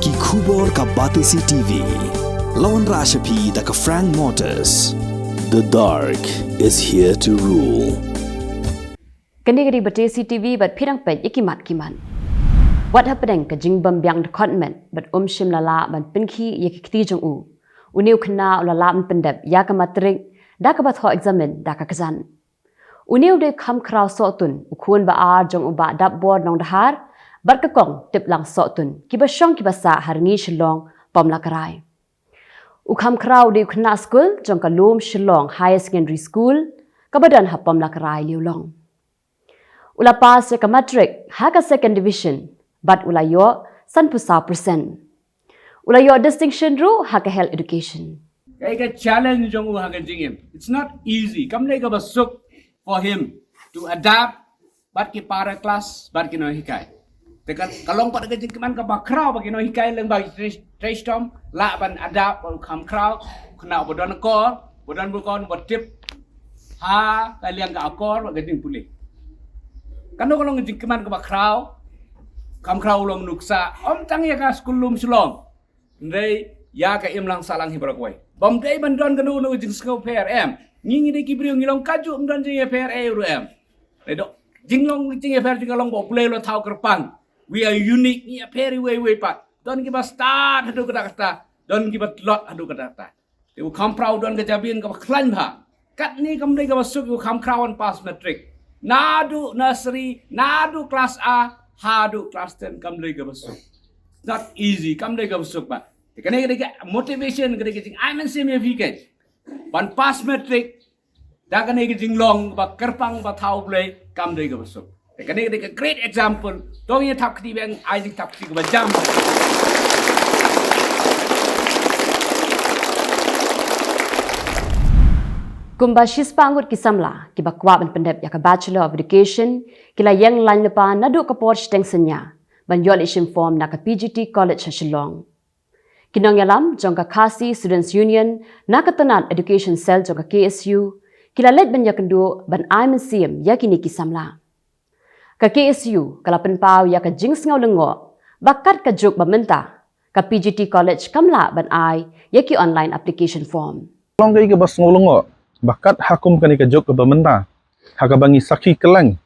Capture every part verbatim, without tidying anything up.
Ki khubor ka Batesi T V. La wanrah sha phi da ka Frank Motors. The dark is here to rule. Kane ka dei Batesi T V bad phi dang peit ïa ki mat ki mat. Wat hapdeng ka jingbym biang dkhot met bad um shym la lah ban pynkhih ïa ki kti jong u, une u khynnah u la lah ban pyndep ïa ka matrik da kaba thoh eksamin da ka kjat. Une u dei u Khamkhraw Sohtun, u khun ba ar jong u Bah Dapbor Nongdhar bad ka Kong Tiplang Sohtun, kiba shong kiba sah ha Rngi Shillong, Pom Lakrai. U Khamkhraw u dei u khynnah skul jong ka Lum Shillong Higher Secondary School, kaba don ha Pom Lakrai Liulong. U la pass ïa ka matrik ha ka second division bad u la ïoh sanphew saw percent. U la ïoh distinction ruh ha ka health education. Kaei ka challenge jong u ha ka jingim? It's not easy. Kam dei kaba suk for him to adapt bad ki para class bad ki nonghikai. Te ka, ka long pat ka jingkmen kaba khraw ba ki nonghikai lyngba ki trei, trei shitom lah ban adapt bad u Khamkhraw, khynnah ba don akor, ba don burom, ba tip ha ka liang ka akor bad ka jingpule. Kano ka long ka jingkmen kaba khraw? Khamkhraw u long nuksa, ym tang ïa ka skul Lum Shillong, hynrei ïa ka imlang sahlang hi baroh kawei. Bym dei ban don kano kano ka jingsngewpher, em. Ngi, ngi dei ki briew, ngi long kajuh, ym don jingïapher ei ruh, em. Dei dok, jinglong jingïapher jong ngi ka long ba U Blei u la thaw kyrpang. We are unique, ngi ïapher iwei iwei pat. Don kiba stad haduh katta katta, don kiba tlot haduh katta katta. Te u Khamkhraw u don ka jabieng kaba khlaiñ bha. Katne kam dei kaba suk ïa u Khamkhraw ban pass matrik. Naduh nursery, naduh class A haduh class ten, kam dei kaba suk. It's not easy, kam dei kaba suk bha. Te kane ka dei ka motivation, ka dei ka jingai mynsiem ïa phi keiñ ban pass matrik da kane ka jinglong ba kyrpang ba thaw U Blei, kam dei kaba suk. Te kane ka dei ka great example. To ngin ïa thap kti biang, ai jingthap kti kaba jam. Kumba shispah ngut ki samla kiba kwah ban pyndep ïa ka Bachelor of Education ki la ïeng lain lypa naduh ka por shiteng synñia ban ïoh leit shim form na ka P G T College ha Shillong. Ki nongïalam jong ka Khasi Students Union na ka tnat Education Cell jong ka K S U ki la leit ban ïakynduh ban ai mynsiem ïa kine ki samla. Ka K S U ka la pynpaw ïa ka jingsngew lyngngoh ba kat ka juk ba mynta ka P G T College kam lah ban ai ïa ki online application form. Long kaei kaba sngew lyngngoh ba kat ha kum kane ka juk kaba mynta, ha kaba ngi sakhi kylleng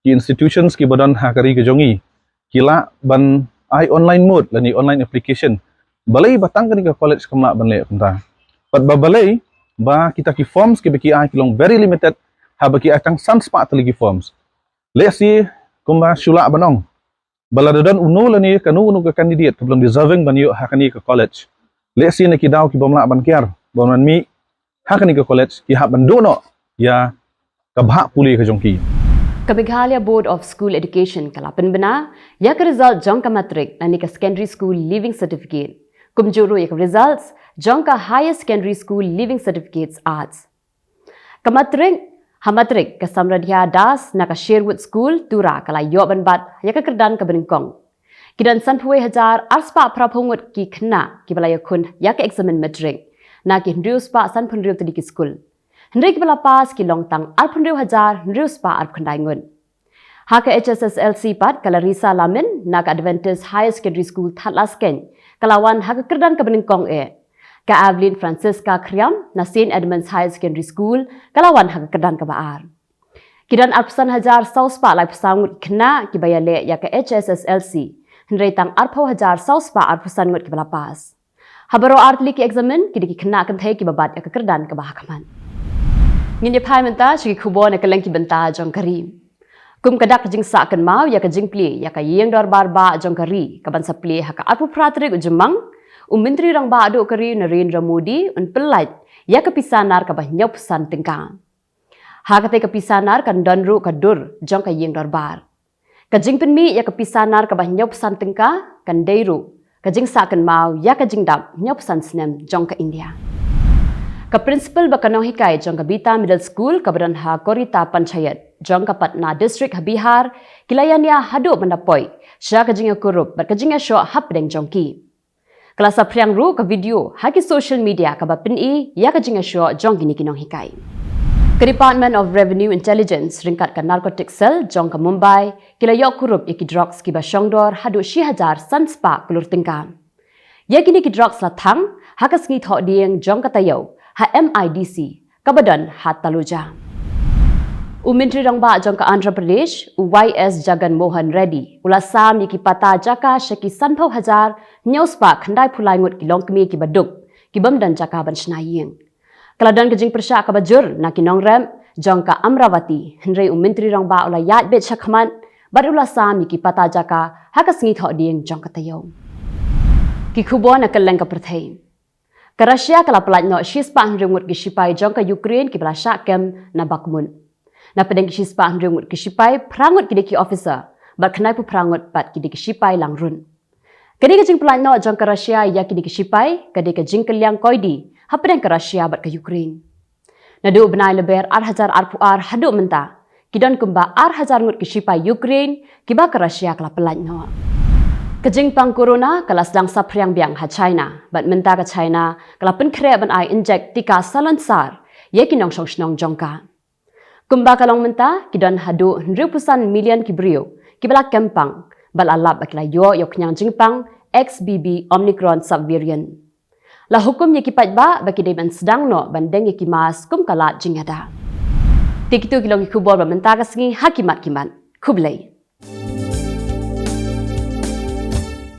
ki institutions kiba don ha ka ri ka jong ngi ki lah ban ai online mode lane online application. Balei ba tang kane ka college kam lah ban leh kumta? Bad ba balei ba kita ki forms kiba ki ai ki long very limited, haba ki ai tang san spah tylli ki forms? Lehse kumba shu lah ban ong ba lada don uno lane kano kano ka candidate kaba long deserving ban ïoh ha kane ka college, lehse na ki daw ki bym lah ban kiar, bym lah ban mih ha kane ka college, ki hap ban duh noh ïa ka bhah pule ka jong ki. Ka Meghalaya Board of School Education ka la pynbna ïa ka result jong ka matrik lane ka Secondary School Leaving Certificate, kumjuh ruh ïa ka results jong ka Higher Secondary School Leaving Certificates, Arts. Ka matrik, ha matrik ka Samradhya Das na ka Sherwood School, Tura ka la ïoh ban bat ïa ka kyrdan kaba nyngkong. Ki don sanphew wei hajar ar spah phra phew ngut ki khynnah kiba la ïakhun ïa ka eksamin matrik na ki hynriew spah sanphew hynriew tylli ki skul. Hynrei kiba la pass ki long tang arphew hynriew hajar hynriew spah arphew khyndai ngut. Ha ka H S S L C pat ka Larissa Lamin na ka Adventist Higher Secondary School Thadlaskeiñ ka la wan ha ka kyrdan kaba nyngkong eh. Ka Evelyn Francisca Khriam na Saint Edmund's Higher Secondary School ka la wan ha ka kyrdan kaba ar. Ki don arphew san hajar saw spah laiphew saw ngut ki khynnah kiba ïaleh ïa ka H S S L C, hynrei tang arphew hajar saw spah arphew san ngut kiba la pass. Ha baroh ar tylli ki eksamin ki dei ki khynnah kynthei kiba bat ïa ka kyrdan kaba hakhmat. Ngin ïa phai mynta sha ki khubor na kylleng ki bynta jong ka ri. Kum ka dak ka jingsah kynmaw ïa ka jingplie ïa ka ïing dorbar bah jong ka ri kaban sa plie ha ka arphew phra tarik u Jymmang, u Myntri Rangbah duh ka ri Narendra Modi un pyllait ïa ka pisa nar kaba hynñiewphew san tyngka. Ha kata ka pisa nar kan don ruh ka dur jong ka ïing dorbar. Ka jingpynmih ïa ka pisa nar kaba hynñiewphew san tyngka kan dei ruh ka jingsah kynmaw ïa ka jingdap hynñiewphew san snem jong ka India. Ka principal bad ka nonghikai jong ka Bita Middle School kaba don ha Korita Panchayat jong ka Patna District ha Bihar ki la ïania haduh ban da poi sha ka jingïakurup bad ka jingïashoh hapdeng jong ki. Ka la saphriang ruh ka video ha ki social media kaba pyni ïa ka jingïashoh jong kine ki nonghikai. Ka Department of Revenue Intelligence ryngkat ka Narcotic Cell jong ka Mumbai ki la ïoh kurup ïa ki drugs kiba shongdor haduh shi hajar san spah klur tyngka. Ïa kine ki drugs la thang ha ka sngi thohdieng jong ka taïew ha M I D C kaba don ha Taloja. U Myntri Rangbah jong ka Andhra Pradesh, u Y S Jagan Mohan Reddy, u la sam ïa ki pata jaka sha ki sanphew hajar hynñiew spah khyndai phew lai ngut ki longkmie kiba duk, ki bym don jaka ban shna ïing. Ka la don ka jingpyrshah kaba jur na ki nongrep jong ka Amravati, hynrei u Myntri Rangbah u la ïaid beit shakhmat bad u la sam ïa ki pata jaka ha ka sngi thohdieng jong ka taïew. Ki khubor na kylleng ka pyrthei. Ka Russia ka la pyllait noh shispah hynriew ngut ki shipai jong ka Ukraine kiba la shah kem na Bakhmut. Na pdeng ki shispah hynriew ngut ki shipai, phra ngut ki dei ki officer bad khyndai phew phra ngut pat ki dei ki shipai langrun. Ka dei ka jingpyllait noh jong ka Russia ïa kine ki shipai ka dei ka jingkylliang koidi hapdeng ka Russia bad ka Ukraine. Naduh u bnai Lber ar hajar arphew ar haduh mynta, ki don kumba ar hajar ngut ki shipai Ukraine kiba ka Russia ka la pyllait noh. Ka jingpang corona ka la sdang saphriang biang ha China, bad mynta ka China ka la pynkhreh ban ai injek tika salonsar ïa ki nongshong shnong jong ka. Kumba ka long mynta, ki don haduh hynriew phew san million ki briew kiba la kem pang, bad la lap ba ki la ïoh ïa u khñiang jingpang X B B Omicron subvariant. La hukum ïa ki paidbah ba ki dei ban sdang noh ban deng ïa ki mask kum ka lad jingïada. Te kito ki long ki khubor ba mynta ka sngi ha ki mat ki mat. Khublei.